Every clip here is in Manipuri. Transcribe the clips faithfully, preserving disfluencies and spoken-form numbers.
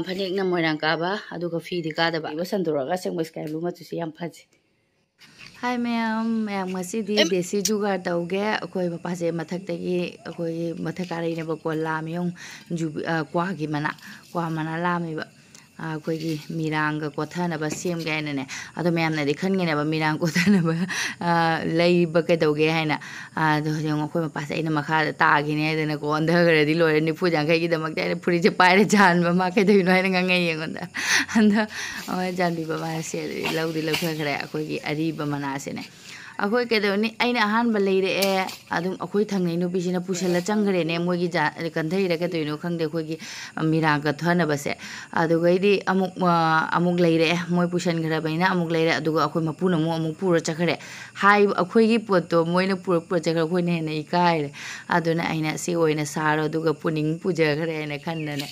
ꯐꯅꯦꯛꯅ ꯃꯣꯏꯔꯥꯡ ꯀꯥꯕ, ꯑꯗꯨꯒ ꯐꯤꯗꯤ ꯀꯥꯗꯕ꯫ ꯏꯕ ꯁꯟꯗꯣꯔꯛꯑꯒ ꯑꯁꯦꯡꯕ ꯁ꯭ꯀꯥꯏ ꯕ꯭ꯂꯨ ꯃꯆꯨꯁꯦ ꯌꯥꯝ ꯐꯖꯩ꯫ ꯍꯥꯏ ꯃꯌꯥꯝ, ꯃꯌꯥꯝ ꯉꯁꯤꯗꯤ ꯑꯦꯝ꯫ ꯗꯦꯁꯤ ꯖꯨꯒꯥꯔ ꯇꯧꯒꯦ꯫ ꯑꯩꯈꯣꯏ ꯃꯄꯥꯁꯦ ꯃꯊꯛꯇꯒꯤ, ꯑꯩꯈꯣꯏꯒꯤ ꯃꯊꯛ ꯀꯥꯔꯛꯏꯅꯦꯕꯀꯣ, ꯂꯥꯝꯃꯤ ꯌꯦꯡꯉꯨ, ꯖꯨꯕꯤ-, ꯑ, ꯀ꯭ꯋꯥꯒꯤ ꯃꯅꯥ, ꯀ꯭ꯋꯥ ꯃꯅꯥ ꯂꯥꯝꯃꯤꯕ꯫ ꯑ, ꯑꯩꯈꯣꯏꯒꯤ ꯃꯤꯔꯥꯡꯒ ꯀꯣꯠꯊꯅꯕ ꯁꯦꯝꯒꯦ ꯍꯥꯏꯅꯅꯦ꯫ ꯑꯗꯣ ꯃꯌꯥꯝꯅꯗꯤ ꯈꯟꯒꯅꯦꯕ ꯃꯤꯔꯥꯡ ꯀꯣꯠꯊꯅꯕ, ꯑ, ꯂꯩꯕ ꯀꯩꯗꯧꯒꯦ ꯍꯥꯏꯅ꯫ ꯑꯗꯣ ꯍꯧꯖꯤꯛ ꯑꯃꯨꯛ ꯑꯩꯈꯣꯏ ꯃꯄꯥꯁꯦ ꯑꯩꯅ ꯃꯈꯥꯗ ꯇꯥꯈꯤꯅꯤ ꯍꯥꯏꯗꯅꯀꯣ, ꯑꯣꯟꯊꯈ꯭ꯔꯗꯤ ꯂꯣꯏꯔꯦ꯫ ꯅꯤꯐꯨ ꯌꯥꯡꯈꯩꯒꯤꯗꯃꯛꯇ ꯑꯩꯅ ꯐꯨꯔꯤꯠꯁꯦ ꯄꯥꯏꯔ ꯖꯥꯟꯕ, ꯃꯥ ꯀꯩꯗꯧꯔꯤꯅꯣ ꯍꯥꯏꯅ ꯉꯥꯡꯉꯛꯑꯦ ꯑꯩꯉꯣꯟꯗ꯫ ꯑꯗꯣ ꯑꯃ ꯖꯥꯟꯕꯤꯕ ꯃꯥꯁꯦ ꯑꯗꯨꯗꯤ ꯂꯧꯗꯤ ꯂꯧꯊꯈ꯭ꯔꯦ ꯑꯩꯈꯣꯏꯒꯤ ꯑꯔꯤꯕ ꯃꯅꯥꯁꯤꯅꯦ꯫ ꯑꯩꯈꯣꯏ ꯀꯩꯗꯧꯅꯤ, ꯑꯩꯅ ꯑꯍꯥꯟꯕ ꯂꯩꯔꯛꯑꯦ꯫ ꯑꯗꯨꯝ ꯑꯩꯈꯣꯏ ꯊꯪꯅꯩ ꯅꯨꯄꯤꯁꯤꯅ ꯄꯨꯁꯜꯂ ꯆꯪꯈ꯭ꯔꯦꯅꯦ, ꯃꯣꯏꯒꯤ ꯖꯥ-, ꯀꯟꯊꯩꯔ ꯀꯩꯗꯧꯔꯤꯅꯣ ꯈꯪꯗꯦ, ꯑꯩꯈꯣꯏꯒꯤ ꯃꯤꯔꯥꯡ ꯀꯠꯊꯅꯕꯁꯦ꯫ ꯑꯗꯨꯒꯩꯗꯤ ꯑꯃꯨꯛ, ꯑ, ꯑꯃꯨꯛ ꯂꯩꯔꯛꯑꯦ, ꯃꯣꯏ ꯄꯨꯁꯟꯈ꯭ꯔꯕꯅꯤꯅ ꯑꯃꯨꯛ ꯂꯩꯔꯦ꯫ ꯑꯗꯨꯒ ꯑꯩꯈꯣꯏ ꯃꯄꯨꯅ ꯑꯃꯨꯛ, ꯑꯃꯨꯛ ꯄꯨꯔ ꯆꯠꯈ꯭ꯔꯦ꯫ ꯍꯥꯏ-, ꯑꯩꯈꯣꯏꯒꯤ ꯄꯣꯠꯇꯣ ꯃꯣꯏꯅ ꯄꯨꯔ, ꯄꯨꯔ ꯆꯠꯈ꯭ꯔꯦ, ꯑꯩꯈꯣꯏꯅ ꯍꯦꯟꯅ ꯏꯀꯥꯏꯔꯦ꯫ ꯑꯗꯨꯅ ꯑꯩꯅ ꯁꯤ ꯑꯣꯏꯅ ꯁꯥꯔꯣ, ꯑꯗꯨꯒ ꯄꯨꯅꯤꯡ ꯄꯨꯖꯈ꯭ꯔꯦ ꯍꯥꯏꯅ ꯈꯟꯗꯅ꯫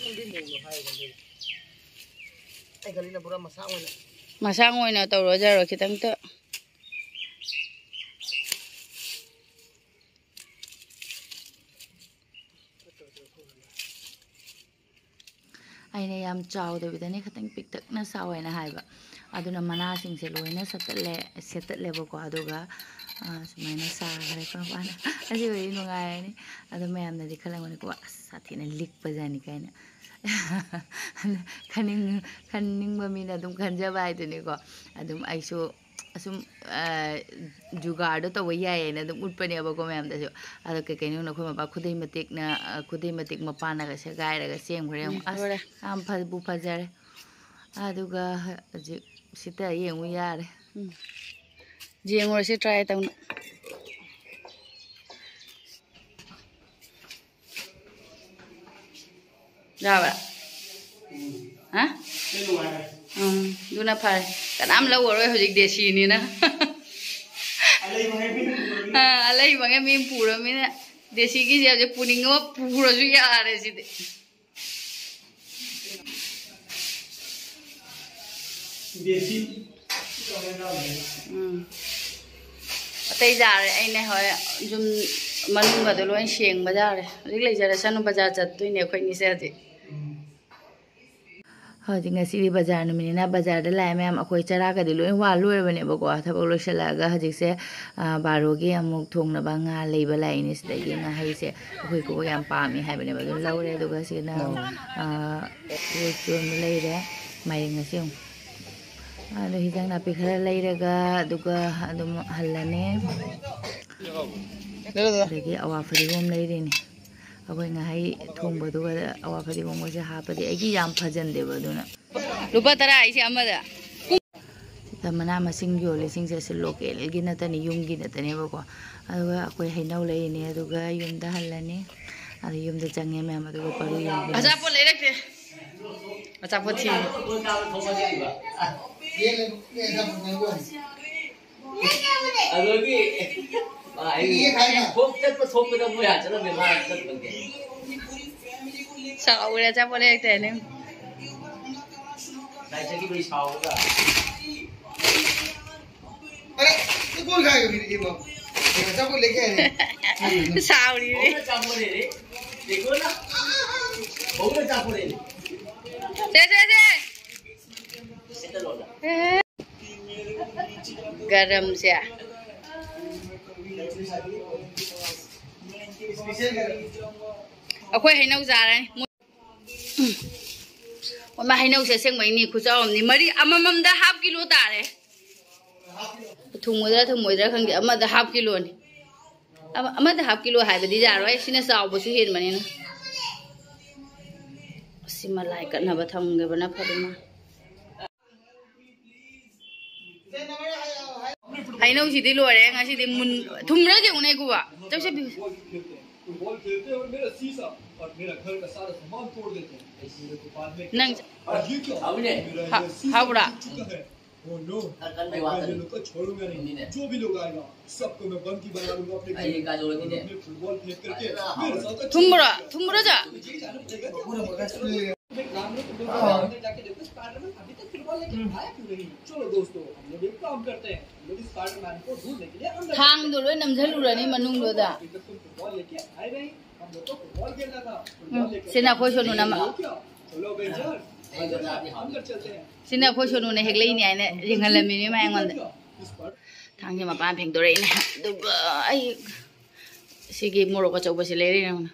ꯑꯩ ꯒꯥꯔꯤꯅ ꯄꯨꯔꯥ ꯃꯁꯥ ꯑꯣꯏꯅ꯫ ꯃꯁꯥ ꯑꯣꯏꯅ ꯇꯧꯔꯣ, ꯖꯥꯔꯣ ꯈꯤꯇꯪꯇ꯫ ꯑꯩꯅ ꯌꯥꯝ ꯆꯥꯎꯗꯕꯤꯗꯅꯦ, ꯈꯤꯇꯪ ꯄꯤꯛꯇꯛꯅ ꯁꯥꯎ ꯍꯥꯏꯅ ꯍꯥꯏꯕ꯫ ꯑꯗꯨꯅ ꯃꯅꯥꯁꯤꯡꯁꯦ ꯂꯣꯏꯅ ꯁꯠꯇꯠꯂꯦ, ꯁꯦꯠꯇꯠꯂꯦꯕꯀꯣ꯫ ꯑꯗꯨꯒ, ꯑ, ꯁꯨꯃꯥꯏꯅ ꯁꯥꯈ꯭ꯔꯦꯀꯣ ꯃꯄꯥꯅ꯫ ꯑꯁꯤ ꯑꯣꯏꯔꯗꯤ ꯅꯨꯡꯉꯥꯏꯔꯅꯤ꯫ ꯑꯗꯣ ꯃꯌꯥꯝꯅꯗꯤ ꯈꯜꯂꯝꯒꯅꯤꯀꯣ, "ꯑꯁ, ꯁꯥꯊꯤꯅ ꯂꯤꯛꯄꯖꯥꯠꯅꯤ" ꯀꯥꯏꯅ꯫ ꯈꯟꯅꯤꯡ-, ꯈꯟꯅꯤꯡꯕ ꯃꯤꯅ ꯑꯗꯨꯝ ꯈꯟꯖꯕ ꯍꯥꯏꯗꯨꯅꯤꯀꯣ꯫ ꯑꯗꯨꯝ ꯑꯩꯁꯨ ꯑꯁꯨꯝ, ꯑ, ꯖꯨꯒꯥꯔꯗꯣ ꯇꯧꯕ ꯌꯥꯏꯌꯦꯅ ꯑꯗꯨꯝ ꯎꯠꯄꯅꯦꯕꯀꯣ ꯃꯌꯥꯝꯗꯁꯨ꯫ ꯑꯗꯣ ꯀꯩꯀꯩꯅꯣ ꯑꯩꯈꯣꯏ ꯃꯄꯥ ꯈꯨꯗꯩ ꯃꯇꯦꯛꯅ, ꯑ, ꯈꯨꯗꯩ ꯃꯇꯦꯛ ꯃꯄꯥꯟꯅꯒ ꯁꯦꯒꯥꯏꯔꯒ ꯁꯦꯝꯈ꯭ꯔꯦ꯫ ꯎꯝ, ꯑꯁ, ꯂꯣꯏꯔꯦ꯫ ꯌꯥꯝ ꯐꯕꯨ ꯐꯖꯔꯦ꯫ ꯑꯗꯨꯒ ꯍꯧꯖꯤꯛ ꯁꯤꯠꯇ ꯌꯦꯡꯉꯨ ꯌꯥꯔꯦ꯫ ꯎꯝ꯫ ꯌꯦꯡꯉꯨꯔꯁꯤ try ꯇꯧꯅ꯫ ꯌꯥꯕ꯭ꯔꯥ? ꯍꯥ? ꯎꯝ, ꯑꯗꯨꯅ ꯐꯔꯦ꯫ ꯀꯅꯥꯝ ꯂꯧꯔꯔꯣꯏ ꯍꯧꯖꯤꯛ ꯗꯦꯁꯤꯅꯤꯅ꯫ ꯑꯥ, ꯑꯂꯩꯕꯉꯩ ꯃꯤ ꯄꯨꯔꯃꯤꯅ ꯗꯦꯁꯤꯒꯤꯁꯦ ꯍꯧꯖꯤꯛ ꯄꯨꯅꯤꯡꯉꯕ ꯄꯨꯔꯁꯨ ꯌꯥꯔꯦ ꯁꯤꯗꯤ꯫ ꯗꯦꯁꯤ꯫ ꯎꯝ꯫ ꯑꯇꯩ ꯌꯥꯔꯦ, ꯑꯩꯅ ꯍꯣꯏ ꯌꯨꯝ ꯃꯅꯨꯡꯒꯗꯣ ꯂꯣꯏ ꯁꯦꯡꯕ ꯌꯥꯔꯦ꯫ ꯍꯧꯖꯤꯛ ꯂꯩꯖꯔꯁꯅꯨ, ꯕꯖꯥꯔ ꯆꯠꯇꯣꯏꯅꯦ ꯑꯩꯈꯣꯏꯅꯤꯁꯦ ꯍꯧꯖꯤꯛ꯫ ꯎꯝ꯫ ꯍꯧꯖꯤꯛ ꯉꯁꯤꯗꯤ ꯕꯖꯥꯔ ꯅꯨꯃꯤꯠꯅꯤꯅ ꯕꯖꯥꯔꯗ ꯂꯥꯛꯑꯦ ꯃꯌꯥꯝ꯫ ꯑꯩꯈꯣꯏ ꯆꯔꯥꯒꯗꯤ ꯂꯣꯏ ꯋꯥ ꯂꯣꯏꯔꯕꯅꯦꯕꯀꯣ꯫ ꯊꯕꯛ ꯂꯣꯏꯁꯤꯜꯂꯛꯑꯒ ꯍꯧꯖꯤꯛꯁꯦ, ꯑ, ꯕꯥꯔꯣꯒꯤ ꯑꯃꯨꯛ ꯊꯣꯡꯅꯕ ꯉꯥ ꯂꯩꯕ ꯂꯥꯛꯏꯅꯦ꯫ ꯁꯤꯗꯒꯤ ꯉꯥꯍꯩꯁꯦ ꯑꯩꯈꯣꯏ ꯀꯣꯛ ꯌꯥꯝ ꯄꯥꯝꯃꯤ ꯍꯥꯏꯕꯅꯦꯕ꯫ ꯑꯗꯨꯝ ꯂꯧꯔꯦ꯫ ꯑꯗꯨꯒ ꯁꯤꯅ, ꯑ, ꯌꯦꯟ ꯂꯩꯔꯦ꯫ ꯃꯥꯏꯔꯦꯟ ꯉꯁꯤ ꯑꯃꯨꯛ꯫ ꯑꯗꯣ ꯍꯤꯟꯖꯥꯡ ꯅꯥꯄꯤ ꯈꯔ ꯂꯩꯔꯒ, ꯑꯗꯨꯒ ꯑꯗꯨꯝ ꯍꯜꯂꯅꯤ꯫ ꯑꯗꯒꯤ ꯑꯋꯥ ꯐꯗꯤꯒꯣꯝ ꯂꯩꯔꯤꯅꯤ꯫ ꯑꯩꯈꯣꯏ ꯉꯥꯍꯩ ꯊꯣꯡꯕꯗꯨꯒ ꯑꯋꯥ ꯐꯗꯤꯒꯣꯝꯒꯁꯦ ꯍꯥꯞꯄꯗꯤ ꯑꯩꯒꯤ ꯌꯥꯝ ꯐꯖꯟꯗꯦꯕ ꯑꯗꯨꯅ꯫ ꯂꯨꯄꯥ ꯇꯔꯥ ꯍꯥꯏꯁꯦ ꯑꯃꯗ꯫ ꯁꯤꯗ ꯃꯅꯥ ꯃꯁꯤꯡ ꯌꯣꯜꯂꯤꯁꯤꯡꯁꯦ ꯁꯤ ꯂꯣꯀꯦꯜꯒꯤ ꯅꯠꯇꯅꯤ, ꯌꯨꯝꯒꯤ ꯅꯠꯇꯅꯦꯕꯀꯣ꯫ ꯑꯗꯨꯒ ꯑꯩꯈꯣꯏ ꯍꯩꯅꯧ ꯂꯩꯔꯤꯅꯦ, ꯑꯗꯨꯒ ꯌꯨꯝꯗ ꯍꯜꯂꯅꯤ꯫ ꯑꯗ ꯌꯨꯝꯗ ꯆꯪꯉꯦ ꯃꯌꯥꯝ, ꯑꯗꯨꯒ ꯄꯔꯨ ꯌꯦꯡꯒꯦ꯫ ꯑꯆꯥꯄꯣꯠ ꯂꯩꯔꯛꯇꯦ꯫ ꯑꯆꯥꯄꯣꯠ ꯊꯤꯔꯤ꯫ ꯑꯗꯨꯒꯤ, ꯑ, ꯑꯩ ꯊꯣꯛ-, ꯆꯠꯄ ꯊꯣꯛꯄꯗ ꯃꯣꯏ ꯍꯥꯟꯅ ꯆꯠꯂꯝꯃꯦ, ꯃꯥ ꯆꯠꯄꯒꯤ꯫ ꯆꯥꯎꯔꯦ, ꯑꯆꯥꯄꯣꯠ ꯂꯩꯔꯛꯇꯦ ꯍꯥꯏꯅꯦ꯫ ꯉꯁꯥꯏ ꯆꯠꯈꯤꯕꯩ ꯁꯥꯎꯔꯒ꯫ अरे, ये कौन खाएगा फिर ये बाबू? ये बच्चा को लेके आए हैं। ꯁꯥꯎꯔꯤꯅꯦ꯫ देखो ना, बहुत अच्छा बोले। ꯁꯦ, ꯁꯦ, ꯁꯦ꯫ ꯒꯔꯝꯁꯦ꯫ ꯑꯩꯈꯣꯏ ꯍꯩꯅꯧ ꯆꯥꯔꯅꯤ꯫ ꯎꯝ꯫ ꯑꯣ, ꯃꯥ ꯍꯩꯅꯧꯁꯦ ꯑꯁꯦꯡꯕꯩꯅꯤ ꯈꯨꯆꯥꯎ ꯑꯃꯅꯤ꯫ ꯃꯔꯤ, ꯑꯃꯃꯝꯗ half kilo ꯇꯥꯔꯦ꯫ ꯊꯨꯝꯒꯗ꯭ꯔꯥ ꯊꯨꯝꯃꯣꯏꯗ꯭ꯔꯥ ꯈꯪꯗꯦ꯫ ꯑꯃꯗ half kilo ꯅꯤ꯫ ꯑꯃ-, ꯑꯃꯗ half kilo ꯍꯥꯏꯕꯗꯤ ꯌꯥꯔꯣꯏ꯫ ꯁꯤꯅ ꯆꯥꯎꯕꯁꯨ ꯍꯦꯟꯕꯅꯤꯅ꯫ ꯁꯤꯃ ꯂꯥꯏ ꯀꯠꯅꯕ ꯊꯝꯒꯕꯅ ꯐꯗꯧ ꯃꯥꯜꯂꯦ꯫ ꯍꯩꯅꯧꯁꯤꯗꯤ ꯂꯣꯏꯔꯦ ꯉꯁꯤꯗꯤ꯫ ꯃꯨꯟ-, ꯊꯨꯝꯕ꯭ꯔꯥ ꯌꯦꯡꯉꯨꯅꯦ, ꯏꯀꯨꯕ꯫ ꯆꯧꯁꯦ ꯄꯤ-, फुटबॉल खेलते हैं और मेरा शीशा और मेरा घर का सारा सामान तोड़ देते हैं। मेरे दुकान में ꯅꯪ और ये क्या? मेरा ꯍꯥ-, ये शीशा ꯍꯥꯎꯕ꯭ꯔꯥ? टूट चुका है। Oh no। मैं ये लोग को छोड़ूंगा नहीं। जो भी लोग आएगा, सबको मैं बंकी बना लूंगा अपने घर में। और अपने फुटबॉल फेंक करके मेरे साथ अच्छे से ꯊꯨꯝꯕ꯭ꯔꯥ? ꯊꯨꯝꯕ꯭ꯔꯥ, ꯖꯥ? मुझे ही जाना पड़ेगा। हाँ। अंदर जाके देखो, स्पाइडरमैन अभी तक फुटबॉल लेके आया क्यों नहीं? चलो दोस्तों, हम लोग एक काम करते हैं, हम लोग स्पाइडरमैन को ढूंढने के लिए अंदर ꯊꯥꯡꯗꯣ ꯂꯣꯏ ꯅꯝꯁꯤꯜꯂꯨꯔꯅꯤ ꯃꯅꯨꯡꯗꯨꯗ꯫ अभी तक तुम फुटबॉल लेके आए नहीं, हम लोग को फुटबॉल खेलना था, फुटबॉल लेके ꯁꯤꯅ ꯑꯩꯈꯣꯏ ꯁꯣꯅꯨꯅ ꯆꯠꯂꯣ ꯀꯌꯥ? चलो बेंजर, ꯁꯤꯅ ꯑꯩꯈꯣꯏ ꯁꯣꯅꯨꯅ ꯍꯦꯛꯂꯛꯏꯅꯦ ꯍꯥꯏꯅ ꯌꯦꯡꯍꯜꯂꯝꯃꯤꯅꯦ ꯃꯥ ꯑꯩꯉꯣꯟꯗ꯫ ꯊꯥꯡꯁꯦ ꯃꯄꯥꯟ ꯐꯦꯡꯗꯣꯔꯛꯏꯅꯦ꯫ ꯑꯗꯨꯒ ꯑꯩ ꯁꯤꯒꯤ ꯃꯣꯔꯣꯛ ꯑꯆꯧꯕꯁꯦ ꯂꯩꯔꯛꯏꯅꯦ꯫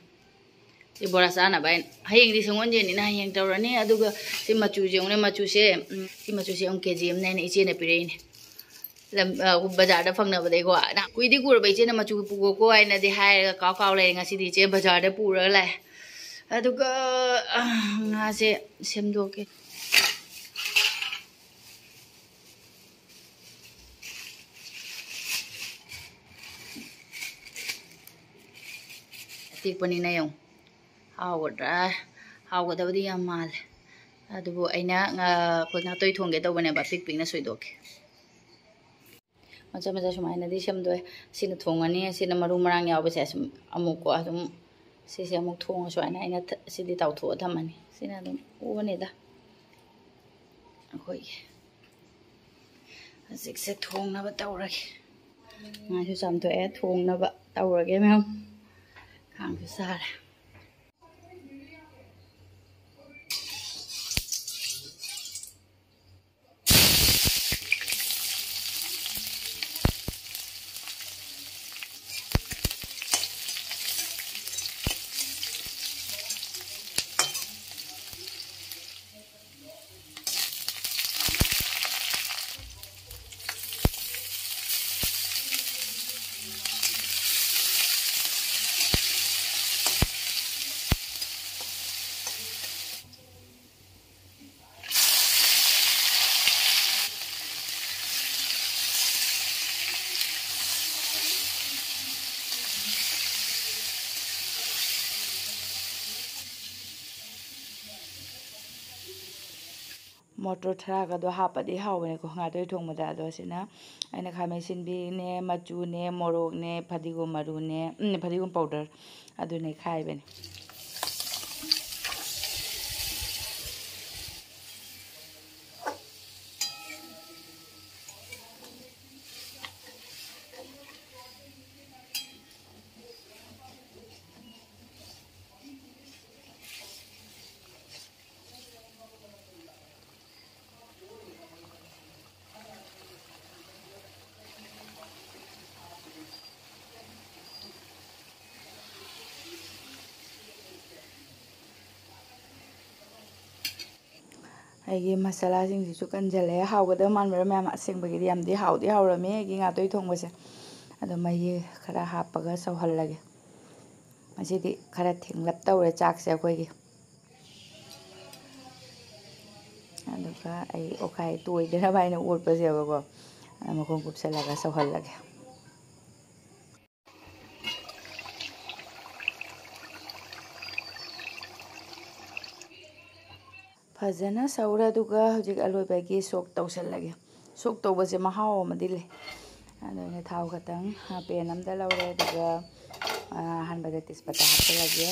ꯁꯤ ꯕꯣꯔꯥ ꯆꯥꯅꯕ ꯍꯥꯏꯅ꯫ ꯍꯌꯦꯡꯗꯤ ꯁꯪꯒꯣꯜꯁꯦꯟꯅꯤꯅ ꯍꯌꯦꯡ ꯇꯧꯔꯅꯤ꯫ ꯑꯗꯨꯒ ꯁꯤ ꯃꯆꯨꯁꯦ ꯌꯦꯡꯉꯨꯅꯦ, ꯃꯆꯨꯁꯦ, ꯎꯝ, ꯁꯤ ꯃꯆꯨꯁꯦ ꯑꯃꯨꯛ ꯀꯦ ꯖꯤ ꯑꯃꯅꯦ ꯍꯥꯏꯅ ꯏꯆꯦꯅ ꯄꯤꯔꯛꯏꯅꯦ꯫ ꯂꯝ-, ꯑ, ꯕꯖꯥꯔꯗ ꯐꯪꯅꯕꯗꯩꯀꯣ꯫ ꯅ-, ꯀꯨꯏꯗꯤ ꯀꯨꯏꯔꯕ ꯏꯆꯦꯅ ꯃꯆꯨ ꯄꯨꯒꯣꯀꯣ ꯍꯥꯏꯅꯗꯤ ꯍꯥꯏꯔꯒ ꯀꯥꯎ ꯀꯥꯎ ꯂꯩꯔꯦ꯫ ꯉꯁꯤꯗꯤ ꯏꯆꯦ ꯕꯖꯥꯔꯗ ꯄꯨꯔꯒ ꯂꯥꯛꯑꯦ꯫ ꯑꯗꯨꯒ, ꯑ, ꯉꯥꯁꯦ ꯁꯦꯝꯗꯣꯛꯀꯦ꯫ ꯑꯇꯦꯛꯄꯅꯤꯅ ꯌꯦꯡꯉꯨ꯫ ꯍꯥꯎꯒꯗ꯭ꯔꯥ? ꯍꯥꯎꯒꯗꯕꯗꯤ ꯌꯥꯝ ꯃꯥꯜꯂꯦ꯫ ꯑꯗꯨꯕꯨ ꯑꯩꯅ ꯉꯥ-, ꯑꯩꯈꯣꯏ ꯉꯥꯇꯣꯏ ꯊꯣꯡꯒꯦ ꯇꯧꯕꯅꯦꯕ, ꯄꯤꯛ ꯄꯤꯛꯅ ꯁꯣꯏꯗꯣꯛꯀꯦ꯫ ꯃꯆꯥ ꯃꯆꯥ ꯁꯨꯃꯥꯏꯅꯗꯤ ꯁꯦꯝꯗꯣꯛꯑꯦ꯫ ꯁꯤꯅ ꯊꯣꯡꯉꯅꯤ, ꯁꯤꯅ ꯃꯔꯨ ꯃꯔꯥꯡ ꯌꯥꯎꯕꯁꯦ꯫ ꯑꯁꯨꯝ ꯑꯃꯨꯛꯀꯣ, ꯑꯗꯨꯝ ꯁꯤꯁꯦ ꯑꯃꯨꯛ ꯊꯣꯡꯉ ꯁꯨꯃꯥꯏꯅ ꯑꯩꯅ ꯊ-, ꯁꯤꯗꯤ ꯇꯥꯎꯊꯣꯛꯑ ꯊꯝꯃꯅꯤ꯫ ꯁꯤꯅ ꯑꯗꯨꯝ ꯎꯕꯅꯤꯗ꯫ ꯑꯩꯈꯣꯏꯒꯤ ꯍꯧꯖꯤꯛꯁꯦ ꯊꯣꯡꯅꯕ ꯇꯧꯔꯒꯦ꯫ ꯉꯥꯁꯨ ꯆꯥꯝꯊꯣꯛꯑꯦ, ꯊꯣꯡꯅꯕ ꯇꯧꯔꯒꯦ ꯃꯌꯥꯝ꯫ ꯈꯥꯡꯁꯨ ꯁꯥꯔꯦ꯫ ꯃꯣꯇꯣꯔ ꯊꯔꯥꯒꯗꯣ ꯍꯥꯞꯄꯗꯤ ꯍꯥꯎꯕꯅꯦꯀꯣ, ꯉꯥꯇꯣꯏ ꯊꯣꯡꯕꯗ꯫ ꯑꯗꯣ ꯁꯤꯅ ꯑꯩꯅ ꯈꯥꯃꯦꯟ ꯑꯁꯤꯟꯕꯤꯅꯦ, ꯃꯆꯨꯅꯦ, ꯃꯣꯔꯣꯛꯅꯦ, ꯐꯗꯤꯒꯣꯝ ꯃꯔꯨꯅꯦ, ꯎꯝ, ꯐꯗꯤꯒꯣꯝ ꯄꯥꯎꯗꯔ ꯑꯗꯨꯅꯦ ꯈꯥꯏꯕꯅꯦ꯫ ꯑꯩꯒꯤ ꯃꯁꯥꯂꯥꯁꯤꯡꯁꯤꯁꯨ ꯀꯟꯁꯤꯜꯂꯛꯑꯦ꯫ ꯍꯥꯎꯒꯗꯕ ꯃꯥꯟꯕ꯭ꯔꯥ ꯃꯌꯥꯝ? ꯑꯁꯦꯡꯕꯒꯤꯗꯤ ꯌꯥꯝꯗꯤ ꯍꯥꯎꯗꯤ ꯍꯥꯎꯔꯝꯃꯤ ꯑꯩꯒꯤ ꯉꯥ ꯇꯣꯏ ꯊꯣꯡꯕꯁꯦ꯫ ꯑꯗꯣ ꯃꯍꯤ ꯈꯔ ꯍꯥꯞꯄꯒ ꯁꯧꯍꯜꯂꯒꯦ꯫ ꯉꯁꯤꯗꯤ ꯈꯔ ꯊꯦꯡꯂꯞ ꯇꯧꯔꯦ ꯆꯥꯛꯁꯦ ꯑꯩꯈꯣꯏꯒꯤ꯫ ꯑꯗꯨꯒ ꯑꯩ ꯑꯣꯠꯈꯥꯏ ꯇꯣꯏꯗꯅꯕ ꯍꯥꯏꯅ ꯑꯣꯠꯄꯁꯦꯕꯀꯣ, ꯑꯗ ꯃꯈꯨꯝ ꯀꯨꯞꯁꯜꯂꯒ ꯁꯧꯍꯜꯂꯒꯦ꯫ ꯐꯖꯅ ꯁꯧꯔꯦ꯫ ꯑꯗꯨꯒ ꯍꯧꯖꯤꯛ ꯑꯂꯣꯏꯕꯒꯤ ꯁꯣꯛ ꯇꯧꯁꯜꯂꯒꯦ꯫ ꯁꯣꯛ ꯇꯧꯕꯁꯦ ꯃꯍꯥꯎ ꯑꯃꯗꯤ ꯂꯩ꯫ ꯑꯗꯨꯅ ꯊꯥꯎ ꯈꯛꯇꯪ ꯄꯦꯟ ꯑꯃꯗ ꯂꯧꯔꯦ꯫ ꯑꯗꯨꯒ ꯑꯍꯥꯟꯕꯗ ꯇꯦꯖꯄꯇꯥ ꯍꯥꯞꯆꯜꯂꯒꯦ꯫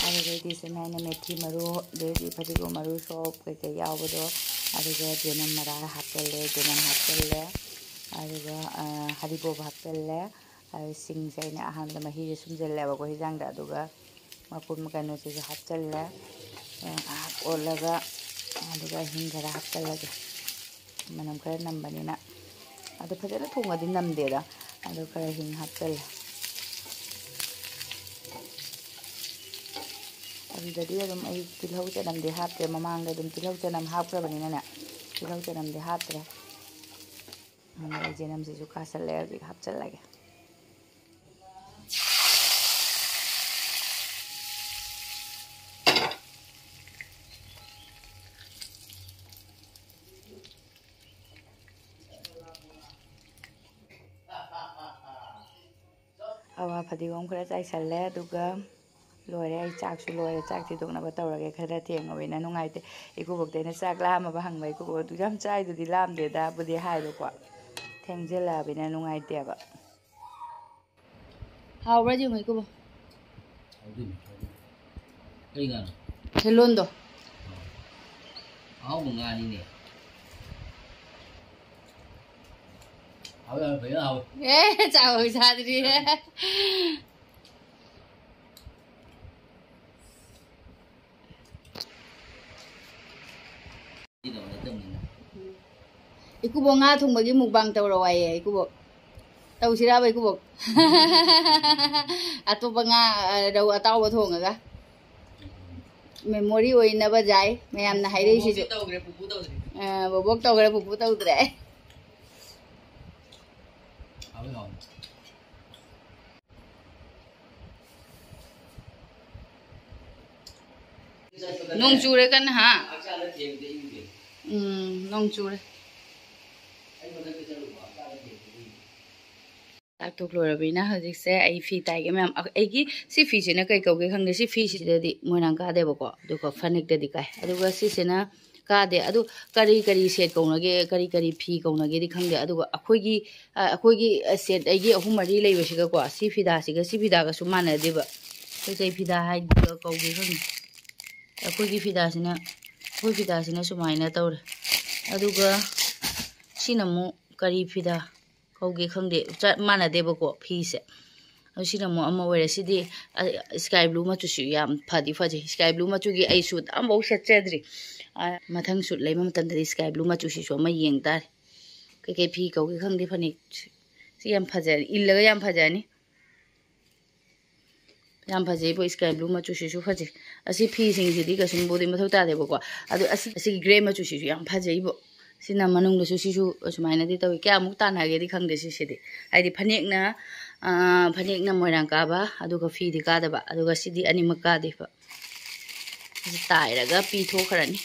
ꯑꯗꯨꯗꯩꯗꯤ ꯁꯨꯃꯥꯏꯅ ꯃꯦꯊꯤ ꯃꯔꯨ, ꯑꯗꯩꯗꯤ ꯐꯗꯤꯒꯣꯝ ꯃꯔꯨ, ꯁꯣꯞ ꯀꯩꯀꯩ ꯌꯥꯎꯕꯗꯣ, ꯑꯗꯨꯒ ꯆꯅꯝ ꯃꯔꯥ ꯍꯥꯞꯆꯜꯂꯦ, ꯆꯅꯝ ꯍꯥꯞꯆꯜꯂꯦ꯫ ꯑꯗꯨꯒ ꯍꯔꯤꯕꯣꯞ ꯍꯥꯞꯆꯜꯂꯦ꯫ ꯑꯗꯩ ꯁꯤꯡꯁꯦ ꯑꯩꯅ ꯑꯍꯥꯟꯕꯗ ꯃꯍꯤꯁꯦ ꯁꯨꯝꯖꯜꯂꯦꯕꯀꯣ ꯍꯤꯟꯖꯥꯡꯗ꯫ ꯑꯗꯨꯒ ꯃꯄꯨꯝ ꯀꯩꯅꯣꯁꯤꯁꯨ ꯍꯥꯞꯆꯜꯂꯦ꯫ ꯉꯥꯏꯍꯥꯛ ꯑꯣꯠꯂꯒ, ꯑꯗꯨꯒ ꯍꯤꯡ ꯈꯔ ꯍꯥꯞꯆꯜꯂꯒꯦ, ꯃꯅꯝ ꯈꯔ ꯅꯝꯕꯅꯤꯅ꯫ ꯑꯗꯣ ꯐꯖꯅ ꯊꯣꯡꯉꯗꯤ ꯅꯝꯗꯦꯗ, ꯑꯗꯣ ꯈꯔ ꯍꯤꯡ ꯍꯥꯞꯆꯜꯂꯦ꯫ ꯑꯗꯨꯗꯗꯤ ꯑꯗꯨꯝ ꯑꯩ ꯇꯤꯜꯍꯧ ꯆꯅꯝꯗꯤ ꯍꯥꯞꯇ꯭ꯔꯦ, ꯃꯃꯥꯡꯗ ꯑꯗꯨꯝ ꯇꯤꯜꯍꯧ ꯆꯅꯝ ꯍꯥꯞꯈ꯭ꯔꯕꯅꯤꯅꯅꯦ, ꯇꯤꯜꯍꯧ ꯆꯅꯝꯗꯤ ꯍꯥꯞꯇ꯭ꯔꯦ꯫ ꯑꯗꯨꯒ ꯆꯅꯝꯁꯤꯁꯨ ꯀꯥꯁꯜꯂꯦ, ꯍꯧꯖꯤꯛ ꯍꯥꯞꯆꯜꯂꯒꯦ꯫ ꯑꯋꯥ ꯐꯗꯤꯒꯣꯝ ꯈꯔ ꯆꯥꯏꯁꯜꯂꯦ, ꯑꯗꯨꯒ ꯂꯣꯏꯔꯦ꯫ ꯑꯩ ꯆꯥꯛꯁꯨ ꯂꯣꯏꯔꯦ꯫ ꯆꯥꯛ ꯊꯤꯗꯣꯛꯅꯕ ꯇꯧꯔꯒꯦ꯫ ꯈꯔ ꯊꯦꯡꯉꯕꯅꯤꯅ ꯅꯨꯡꯉꯥꯏꯇꯦ꯫ ꯏꯀꯨꯕꯣꯛꯇ ꯑꯩꯅ ꯆꯥꯛ ꯂꯥꯝꯃꯕ ꯍꯪꯕ, ꯏꯀꯨꯕꯣꯛ ꯑꯗꯨ ꯌꯥꯝ ꯆꯥꯏꯗꯨꯗꯤ ꯂꯥꯝꯗꯦꯗꯕꯨꯗꯤ ꯍꯥꯏꯕꯀꯣ꯫ ꯊꯦꯡꯖꯤꯜꯂꯛꯑꯕꯅꯤꯅ ꯅꯨꯡꯉꯥꯏꯇꯦꯕ꯫ ꯍꯥꯎꯕ꯭ꯔꯥ ꯌꯦꯡꯉꯨ ꯏꯀꯨꯕꯣꯛ꯫ ꯍꯥꯎꯗꯣꯏꯅꯤ, ꯍꯥꯎꯗꯣꯏꯅꯤ꯫ ꯀꯩ ꯉꯥꯅꯣ? ꯁꯦꯂꯣꯟꯗꯣ꯫ ꯑꯍꯥꯎꯕ ꯉꯥꯅꯤꯅꯦ꯫ ꯍꯥꯎꯋꯦ, ꯍꯥꯎꯋꯦ, ꯐꯖꯅ ꯍꯥꯎꯋꯦ꯫ ꯑꯦ, ꯆꯥꯕ ꯆꯥꯗ꯭ꯔꯤꯌꯦ꯫ ꯏꯀꯨꯕꯣꯛ ꯉꯥ ꯊꯣꯡꯕꯒꯤ ꯃꯨꯛꯕꯥꯡ ꯇꯧꯔꯣ ꯍꯥꯏꯌꯦ ꯏꯀꯨꯕꯣꯛ꯫ ꯇꯧꯁꯤꯔꯕ ꯏꯀꯨꯕꯣꯛ? ꯑꯇꯣꯞꯄ ꯉꯥ, ꯑ, ꯔꯧ ꯑꯇꯥꯎꯕ ꯊꯣꯡꯉꯒ꯫ ꯃꯦꯃꯣꯔꯤ ꯑꯣꯏꯅꯕ ꯖꯥꯏ ꯃꯌꯥꯝꯅ ꯍꯥꯏꯔꯛꯏꯁꯤꯁꯨ꯫ ꯕꯣꯕꯣꯛꯇꯤ ꯇꯧꯈ꯭ꯔꯦ, ꯄꯨꯄꯨ ꯇꯧꯗ꯭ꯔꯦ꯫ ꯑ, ꯕꯣꯕꯣꯛ ꯇꯧꯈ꯭ꯔꯦ, ꯄꯨꯄꯨ ꯇꯧꯗ꯭ꯔꯦ꯫ ꯍꯥꯎꯋꯦ, ꯍꯥꯎꯋꯦ꯫ ꯅꯣꯡ ꯆꯨꯔꯦ ꯀꯟꯅ, ꯍꯥ? ꯎꯝ, ꯅꯣꯡ ꯆꯨꯔꯦ꯫ ꯆꯥꯛ ꯇꯣꯛ ꯂꯣꯏꯔꯕꯅꯤꯅ ꯍꯧꯖꯤꯛꯁꯦ ꯑꯩ ꯐꯤ ꯇꯥꯏꯒꯦ ꯃꯌꯥꯝ꯫ ꯑ-, ꯑꯩꯒꯤ ꯁꯤ ꯐꯤꯁꯤꯅ ꯀꯩ ꯀꯧꯒꯦ ꯈꯪꯗꯦ꯫ ꯁꯤ ꯐꯤꯁꯤꯗꯗꯤ ꯃꯣꯏꯔꯥꯡ ꯀꯥꯗꯦꯕꯀꯣ, ꯑꯗꯨꯒ ꯐꯅꯦꯛꯇꯗꯤ ꯀꯥꯏ꯫ ꯑꯗꯨꯒ ꯁꯤꯁꯤꯅ ꯀꯥꯗꯦ꯫ ꯑꯗꯨ ꯀꯔꯤ ꯀꯔꯤ ꯁꯦꯠ ꯀꯧꯅꯒꯦ, ꯀꯔꯤ ꯀꯔꯤ ꯐꯤ ꯀꯧꯅꯒꯦꯗꯤ ꯈꯪꯗꯦ꯫ ꯑꯗꯨꯒ ꯑꯩꯈꯣꯏꯒꯤ, ꯑ, ꯑꯩꯈꯣꯏꯒꯤ, ꯑ, ꯁꯦꯠ ꯑꯩꯒꯤ ꯑꯍꯨꯝ ꯃꯔꯤ ꯂꯩꯕꯁꯤꯒꯀꯣ, ꯁꯤ ꯐꯤꯗꯥꯁꯤꯒ ꯁꯤ ꯐꯤꯗꯥꯒꯁꯨ ꯃꯥꯟꯅꯗꯦꯕ꯫ ꯀꯩꯀꯩ ꯐꯤꯗꯥ ꯍꯥꯏꯗ ꯀꯧꯒꯦ ꯈꯪꯗꯦ꯫ ꯑꯩꯈꯣꯏꯒꯤ ꯐꯤꯗꯥꯁꯤꯅ, ꯑꯩꯈꯣꯏ ꯐꯤꯗꯥꯁꯤꯅ ꯁꯨꯃꯥꯏꯅ ꯇꯧꯔꯦ꯫ ꯑꯗꯨꯒ ꯁꯤꯅ ꯑꯃꯨꯛ ꯀꯔꯤ ꯐꯤꯗꯥ ꯀꯧꯒꯦ ꯈꯪꯗꯦ, ꯆꯞ ꯃꯥꯟꯅꯗꯦꯕꯀꯣ ꯐꯤꯁꯦ꯫ ꯑꯗꯨ ꯁꯤꯅ ꯑꯃꯨꯛ ꯑꯃ ꯑꯣꯏꯔꯦ꯫ ꯁꯤꯗꯤ, ꯑ, ꯁ꯭ꯀꯥꯏ ꯕ꯭ꯂꯨ ꯃꯆꯨꯁꯤ ꯌꯥꯝ ꯐꯗꯤ ꯐꯖꯩ꯫ ꯁ꯭ꯀꯥꯏ ꯕ꯭ꯂꯨ ꯃꯆꯨꯒꯤ ꯑꯩ ꯁꯨꯠ ꯑꯃꯐꯥꯎ ꯁꯦꯠꯆꯗ꯭ꯔꯤ꯫ ꯑ, ꯃꯊꯪ ꯁꯨꯠ ꯂꯩꯕ ꯃꯇꯝꯗꯗꯤ ꯁ꯭ꯀꯥꯏ ꯕ꯭ꯂꯨ ꯃꯆꯨꯁꯤꯁꯨ ꯑꯃ ꯌꯦꯡ ꯇꯥꯔꯦ꯫ ꯀꯩꯀꯩ ꯐꯤ ꯀꯧꯒꯦ ꯈꯪꯗꯦ, ꯐꯅꯦꯛ꯫ ꯁꯤ ꯌꯥꯝ ꯐꯖꯔꯅꯤ, ꯏꯜꯂꯒ ꯌꯥꯝ ꯐꯖꯔꯅꯤ꯫ ꯌꯥꯝ ꯐꯖꯩꯕꯣ, ꯁ꯭ꯀꯥꯏ ꯕ꯭ꯂꯨ ꯃꯆꯨꯁꯤꯁꯨ ꯐꯖꯩ꯫ ꯑꯁꯤ ꯐꯤꯁꯤꯡꯁꯤꯗꯤ ꯀꯩꯁꯨꯝꯕꯨꯗꯤ ꯃꯊꯧ ꯇꯥꯗꯦꯕꯀꯣ꯫ ꯑꯗꯨ ꯑꯁꯤ, ꯑꯁꯤꯒꯤ ꯒ꯭ꯔꯦ ꯃꯆꯨꯁꯤꯁꯨ ꯌꯥꯝ ꯐꯖꯩꯕꯣ꯫ ꯁꯤꯅ ꯃꯅꯨꯡꯗꯁꯨ ꯁꯤꯁꯨ ꯑꯁꯨꯃꯥꯏꯅꯗꯤ ꯇꯧꯏ꯫ ꯀꯌꯥꯃꯨꯛ ꯇꯥꯟꯅꯒꯦꯗꯤ ꯈꯪꯗꯦ ꯁꯤꯁꯤꯗꯤ꯫ ꯍꯥꯏꯗꯤ ꯐꯅꯦꯛꯅ, ꯑ, ꯐꯅꯦꯛꯅ ꯃꯣꯏꯔꯥꯡ ꯀꯥꯕ, ꯑꯗꯨꯒ ꯐꯤꯗꯤ ꯀꯥꯗꯕ, ꯑꯗꯨꯒ ꯁꯤꯗꯤ ꯑꯅꯤꯃꯛ ꯀꯥꯗꯦꯕ꯫ ꯁꯤ ꯇꯥꯏꯔꯒ ꯄꯤꯊꯣꯛꯈ꯭ꯔꯅꯤ꯫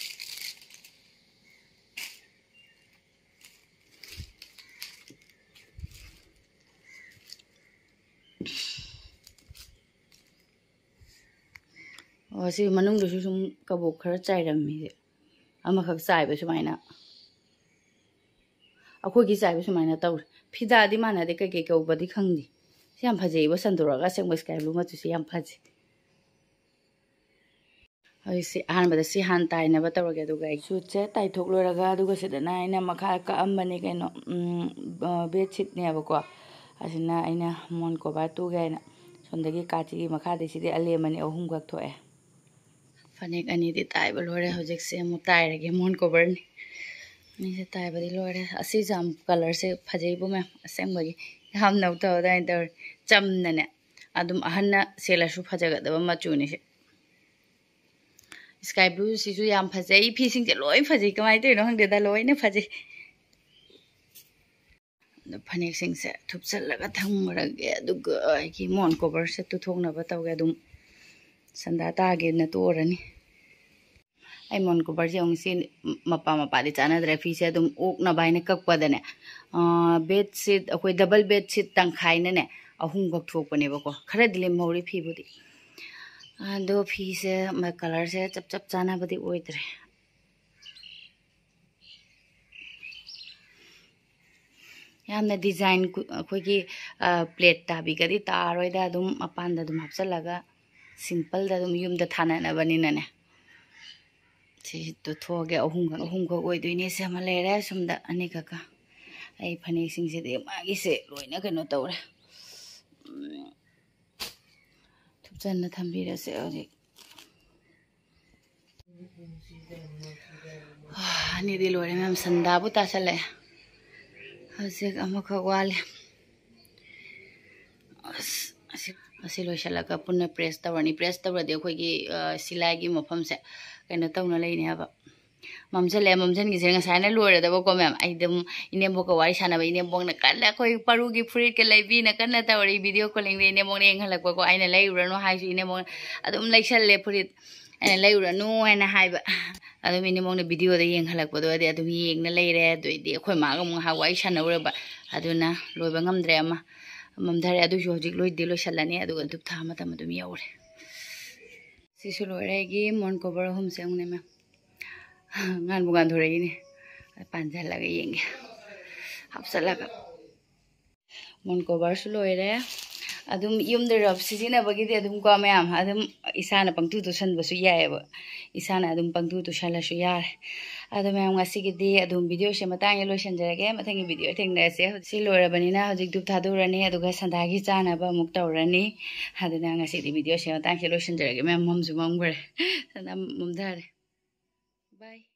ꯑꯣ, ꯁꯤ ꯃꯅꯨꯡꯗꯁꯨ ꯁꯨꯝ ꯀꯕꯣꯛ ꯈꯔ ꯆꯥꯏꯔꯝꯃꯤ꯫ ꯑꯃꯈꯛ ꯆꯥꯏꯕ ꯁꯨꯃꯥꯏꯅ꯫ ꯑꯩꯈꯣꯏꯒꯤ ꯆꯥꯏꯕ ꯁꯨꯃꯥꯏꯅ ꯇꯧꯔꯦ꯫ ꯐꯤꯗꯥꯗꯤ ꯃꯥꯟꯅꯗꯦ, ꯀꯩꯀꯩ ꯀꯧꯕꯗꯤ ꯈꯪꯗꯦ꯫ ꯁꯤ ꯌꯥꯝ ꯐꯖꯩꯕ, ꯁꯟꯗꯣꯔꯛꯑꯒ ꯑꯁꯦꯡꯕ ꯁ꯭ꯀꯥꯏ ꯕ꯭ꯂꯨ ꯃꯆꯨꯁꯦ ꯌꯥꯝ ꯐꯖꯩ꯫ ꯍꯧꯖꯤꯛꯁꯤ ꯑꯍꯥꯟꯕꯗ ꯁꯤ ꯍꯥꯟꯅ ꯇꯥꯏꯅꯕ ꯇꯧꯔꯒꯦ, ꯑꯗꯨꯒ ꯑꯩ ꯁꯨꯠꯁꯦ ꯇꯥꯏꯊꯣꯛ ꯂꯣꯏꯔꯒ, ꯑꯗꯨꯒ ꯁꯤꯗꯅ ꯑꯩꯅ ꯃꯈꯥ ꯀꯛꯑꯝꯕꯅꯦ ꯀꯩꯅꯣ, ꯎꯝ, ꯑ, ꯕꯦꯠꯁꯤꯠꯅꯦꯕꯀꯣ꯫ ꯑꯁꯤꯅ ꯑꯩꯅ ꯃꯣꯟ ꯀꯣꯚꯔ ꯇꯨꯒꯦ ꯍꯥꯏꯅ ꯁꯣꯝꯗꯒꯤ ꯀꯥꯆꯤꯒꯤ ꯃꯈꯥꯗꯩꯁꯤꯗꯤ ꯑꯂꯦꯝꯕꯅꯤ ꯑꯍꯨꯝꯈꯛ ꯊꯣꯛꯑꯦ꯫ ꯐꯅꯦꯛ ꯑꯅꯤꯗꯤ ꯇꯥꯏꯕ ꯂꯣꯏꯔꯦ꯫ ꯍꯧꯖꯤꯛꯁꯦ ꯑꯃꯨꯛ ꯇꯥꯏꯔꯒꯦ, ꯃꯣꯟ ꯀꯣꯚꯔꯅꯤ꯫ ꯑꯅꯤꯁꯦ ꯇꯥꯏꯕꯗꯤ ꯂꯣꯏꯔꯦ꯫ ꯑꯁꯤꯁꯦ ꯌꯥꯝ ꯀꯂꯔꯁꯦ ꯐꯖꯩꯕꯣ ꯃꯌꯥꯝ, ꯑꯁꯦꯡꯕꯒꯤ ꯌꯥꯝ ꯅꯧ ꯇꯧ ꯑꯗꯨꯃꯥꯏꯅ ꯇꯧꯔꯦ꯫ ꯆꯝꯅꯅꯦ ꯑꯗꯨꯝ ꯑꯍꯟꯅ ꯁꯦꯠꯂꯁꯨ ꯐꯖꯒꯗꯕ ꯃꯆꯨꯅꯤ ꯁꯤ꯫ Sky blue ꯁꯤꯁꯨ ꯌꯥꯝ ꯐꯖꯩ꯫ ꯐꯤꯁꯤꯡꯁꯦ ꯂꯣꯏ ꯐꯖꯩ, ꯀꯃꯥꯏꯅ ꯇꯧꯔꯤꯅꯣ ꯈꯪꯗꯦꯗ, ꯂꯣꯏꯅ ꯐꯖꯩ꯫ ꯑꯗꯣ ꯐꯅꯦꯛꯁꯤꯡꯁꯦ ꯊꯨꯞꯆꯜꯂꯒ ꯊꯝꯈ꯭ꯔꯒꯦ, ꯑꯗꯨꯒ ꯑꯩꯒꯤ ꯃꯣꯟ cover ꯁꯦ ꯇꯨꯊꯣꯛꯅꯕ ꯇꯧꯒꯦ꯫ ꯑꯗꯨꯝ ꯁꯟꯗꯥ ꯇꯥꯒꯦꯅ ꯇꯣꯛꯑꯔꯅꯤ꯫ ꯑꯩ ꯃꯣꯟ cover ꯁꯦ ꯑꯃꯨꯛ ꯁꯤ ꯃꯄꯥ ꯃꯄꯥꯗꯤ ꯆꯥꯟꯅꯗ꯭ꯔꯦ꯫ ꯐꯤꯁꯦ ꯑꯗꯨꯝ ꯑꯣꯛꯅꯕ ꯍꯥꯏꯅ ꯀꯛꯄꯗꯅꯦ, bedsheet, ꯑꯩꯈꯣꯏ double bedsheet ꯇꯪꯈꯥꯏꯅꯅꯦ ꯑꯍꯨꯝꯈꯛ ꯊꯣꯛꯄꯅꯦꯕꯀꯣ꯫ ꯈꯔꯗꯤ ꯂꯦꯝꯍꯧꯔꯤ ꯐꯤꯕꯨꯗꯤ꯫ ꯑꯗꯣ ꯐꯤꯁꯦ ꯃ-, colour ꯁꯦ ꯆꯞ ꯆꯞ ꯆꯥꯅꯕꯗꯤ ꯑꯣꯏꯗ꯭ꯔꯦ꯫ ꯌꯥꯝꯅ design ꯀꯨ-, ꯑꯩꯈꯣꯏꯒꯤ, ꯑ, plate ꯇꯥꯕꯤꯒꯗꯤ ꯇꯥꯔꯣꯏꯗ, ꯑꯗꯨꯝ ꯃꯄꯥꯟꯗ ꯑꯗꯨꯝ ꯍꯥꯞꯆꯜꯂꯒ simple ꯗ ꯑꯗꯨꯝ ꯌꯨꯝꯗ ꯊꯥꯅꯅꯕꯅꯤꯅꯅꯦ꯫ ꯁꯤ ꯇꯨꯊꯣꯛꯑꯒꯦ꯫ ꯑꯍꯨꯝꯈꯛ, ꯑꯍꯨꯝꯈꯛ ꯑꯣꯏꯗꯣꯏꯅꯤ꯫ ꯁꯤ ꯑꯃ ꯂꯩꯔꯦ, ꯁꯣꯝꯗ ꯑꯅꯤꯈꯛꯀ꯫ ꯑꯩ ꯐꯅꯦꯛꯁꯤꯡꯁꯤꯗꯤ ꯃꯥꯒꯤꯁꯦ ꯂꯣꯏꯅ ꯀꯩꯅꯣ ꯇꯧꯔꯦ꯫ ꯎꯝ, ꯊꯨꯞꯆꯟꯅ ꯊꯝꯕꯤꯔꯁꯦ ꯍꯧꯖꯤꯛ꯫ ꯑꯅꯤꯗꯤ ꯂꯣꯏꯔꯦ ꯃꯌꯥꯝ, ꯁꯟꯗꯥꯕꯨ ꯇꯥꯁꯜꯂꯛꯑꯦ꯫ ꯍꯧꯖꯤꯛ ꯑꯃꯈꯛ ꯋꯥꯠꯂꯤ꯫ ꯑꯁ, ꯑꯁꯤ, ꯑꯁꯤ ꯂꯣꯏꯁꯤꯜꯂꯒ ꯄꯨꯟꯅ press ꯇꯧꯔꯅꯤ꯫ Press ꯇꯧꯔꯗꯤ ꯑꯩꯈꯣꯏꯒꯤ, ꯑ, ꯁꯤꯂꯥꯏꯒꯤ ꯃꯐꯝꯁꯦ ꯀꯩꯅꯣ ꯇꯧꯅ ꯂꯩꯅꯦ ꯍꯥꯏꯕ꯫ ꯃꯝꯁꯤꯜꯂꯛꯑꯦ, ꯃꯝꯁꯤꯟꯈꯤꯁꯤꯅ ꯉꯁꯥꯏꯅ ꯂꯣꯏꯔꯗꯕꯀꯣ ꯃꯌꯥꯝ꯫ ꯑꯩ ꯑꯗꯨꯝ ꯏꯅꯦꯝꯕꯣꯛꯀ ꯋꯥꯔꯤ ꯁꯥꯟꯅꯕ, ꯏꯅꯦꯝꯕꯣꯛꯅ ꯀꯟꯅ ꯑꯩꯈꯣꯏ ꯄꯔꯨꯒꯤ ꯐꯨꯔꯤꯠꯀ ꯂꯩꯕꯤꯅ ꯀꯟꯅ ꯇꯧꯔꯤ꯫ Video calling ꯗ ꯏꯅꯦꯝꯕꯣꯛꯅ ꯌꯦꯡꯍꯜꯂꯛꯄꯀꯣ꯫ ꯑꯩꯅ ꯂꯩꯔꯨꯔꯅꯨ ꯍꯥꯏꯁꯨ ꯏꯅꯦꯝꯕꯣꯛꯅ ꯑꯗꯨꯝ ꯂꯩꯁꯜꯂꯦ ꯐꯨꯔꯤꯠ꯫ ꯑꯩꯅ ꯂꯩꯔꯨꯔꯅꯨ ꯍꯥꯏꯅ ꯍꯥꯏꯕ꯫ ꯑꯗꯨꯝ ꯏꯅꯦꯝꯕꯣꯛꯅ video ꯗ ꯌꯦꯡꯍꯜꯂꯛꯄꯗꯣ ꯑꯗꯩ ꯑꯗꯨꯝ ꯌꯦꯡꯅ ꯂꯩꯔꯦ꯫ ꯑꯗꯨꯏꯗꯤ ꯑꯩꯈꯣꯏ ꯃꯥꯒ ꯑꯃꯨꯛ ꯉꯥꯏꯍꯥꯛ ꯋꯥꯔꯤ ꯁꯥꯟꯅꯧꯔꯕ꯫ ꯑꯗꯨꯅ ꯂꯣꯏꯕ ꯉꯝꯗ꯭ꯔꯦ ꯑꯃ꯫ ꯃꯝꯊꯔꯦ꯫ ꯑꯗꯨꯁꯨ ꯍꯧꯖꯤꯛ ꯂꯣꯏꯗꯤ ꯂꯣꯏꯁꯤꯜꯂꯅꯤ꯫ ꯑꯗꯨꯒ ꯙꯨꯞ ꯊꯥ ꯃꯇꯝ ꯑꯗꯨꯝ ꯌꯧꯔꯦ꯫ ꯁꯤꯁꯨ ꯂꯣꯏꯔꯦ ꯑꯩꯒꯤ ꯃꯣꯟ cover ꯑꯍꯨꯝꯁꯦ꯫ ꯑꯃꯨꯛꯅꯦ ꯃꯌꯥꯝ꯫ ꯉꯥꯟꯕꯨ ꯉꯥꯟꯊꯣꯔꯛꯏꯅꯦ꯫ ꯄꯥꯟꯁꯤꯜꯂꯒ ꯌꯦꯡꯒꯦ꯫ ꯍꯥꯞꯆꯜꯂꯒ꯫ ꯃꯣꯟ cover ꯁꯨ ꯂꯣꯏꯔꯦ꯫ ꯑꯗꯨꯝ ꯌꯨꯝꯗ rough ꯁꯤꯖꯤꯟꯅꯕꯒꯤꯗꯤ ꯑꯗꯨꯝ ꯀꯣ ꯃꯌꯥꯝ, ꯑꯗꯨꯝ ꯏꯁꯥꯅ ꯄꯪꯇꯨ ꯇꯨꯁꯟꯕꯁꯨ ꯌꯥꯏꯑꯕ꯫ ꯏꯁꯥꯅ ꯑꯗꯨꯝ ꯄꯪꯇꯨ ꯇꯨꯁꯜꯂꯁꯨ ꯌꯥꯔꯦ꯫ ꯑꯗꯣ ꯃꯌꯥꯝ, ꯉꯁꯤꯒꯤꯗꯤ ꯑꯗꯨꯝ video ꯁꯦ ꯃꯇꯥꯡꯁꯤꯗ ꯂꯣꯏꯁꯤꯟꯖꯔꯒꯦ꯫ ꯃꯊꯪꯒꯤ video ꯊꯦꯡꯅꯔꯁꯦ꯫ ꯁꯤ ꯂꯣꯏꯔꯕꯅꯤꯅ ꯍꯧꯖꯤꯛ ꯙꯨꯞ ꯊꯥꯗꯣꯛꯎꯔꯅꯤ, ꯑꯗꯨꯒ ꯁꯟꯗꯥꯒꯤ ꯆꯥꯅꯕ ꯑꯃꯨꯛ ꯇꯧꯔꯅꯤ꯫ ꯑꯗꯨꯅ ꯉꯁꯤꯗꯤ video ꯁꯦ ꯃꯇꯥꯡꯁꯤꯗ ꯂꯣꯏꯁꯤꯟꯖꯔꯒꯦ ꯃꯌꯥꯝ꯫ ꯃꯝꯁꯨ ꯃꯝꯈ꯭ꯔꯦ꯫ ꯁꯟꯗꯥ ꯃꯝꯊꯔꯦ꯫ Bye꯫